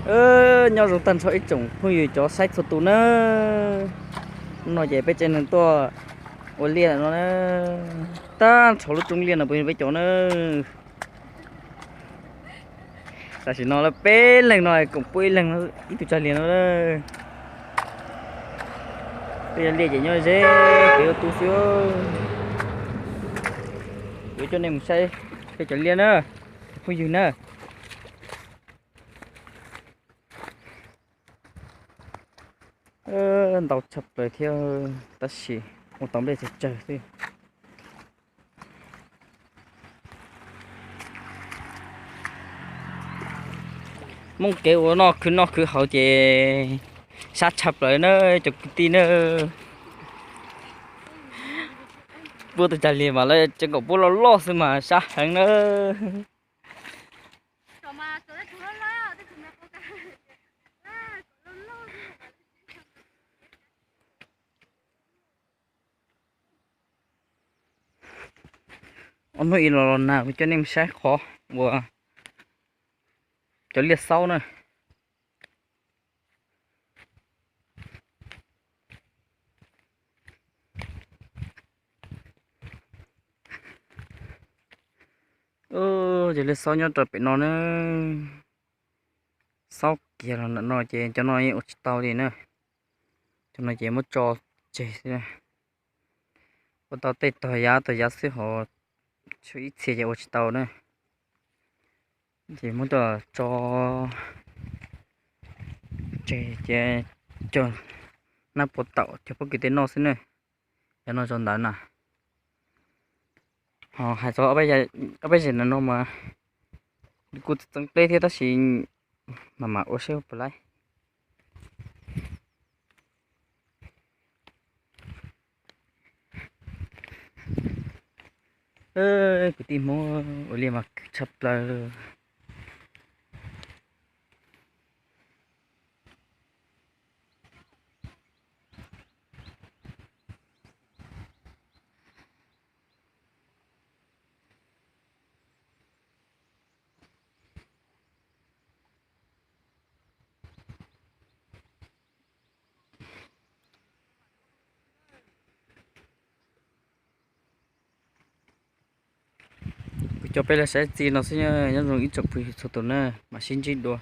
Nyob zoo tag nrho ib tsoom phooj ywg cov saib txhua tus na. No ces peb tsev neeg tuaj ua liaj no na. Tag nrho lub roob liaj no puas yog peb cov na. Tam sim no lawv peb leeg no koom pub ib leeg ib tug tsag liaj no. Peb cov liaj ces nyob ze kev ua tu xwb. Yuav coj nej mus saib peb cov liaj na, cov phooj ywg na. Ntau tshaj plaws thiab, tab sis ua tau nplej tsawg tsawg xwb. Hmoob kev ua noj khwv noj khwv haus ces sab tshaj plaws na cov kwv tij na. Pub tug tsag liaj mas lawv tseem kom pub loj loj xwb mas sab heev na. Ob hnub ib los los nag kuv coj nej mus saib qhov uas cov liaj xaub na. Cov liaj xaub nyob rau pem no na. Xaub kiag los ntawm no ces cov no yeej ua tsis tau li na. Cov no ces muab tso tseg xwb. Ua tau tej tog yav tog yav xwb hos, tshuav ib txhia ces ua tsis tau na. Ces muab tso tseg ces cog nab puas taum cog pob kws tej noj xwb na. Cov no tso ntawd na. Ho hais txog ob peb zes no mas kuj txeev pleb thiab tab sis mam mam ua saib puas laib. Kwv tij Hmoob ua liaj mas khwv tshaj plaws. Kuv coj peb los saib txij no xwb, nyob zoo ib tsoom phooj ywg txhua tus na, mam sib ntsib dua.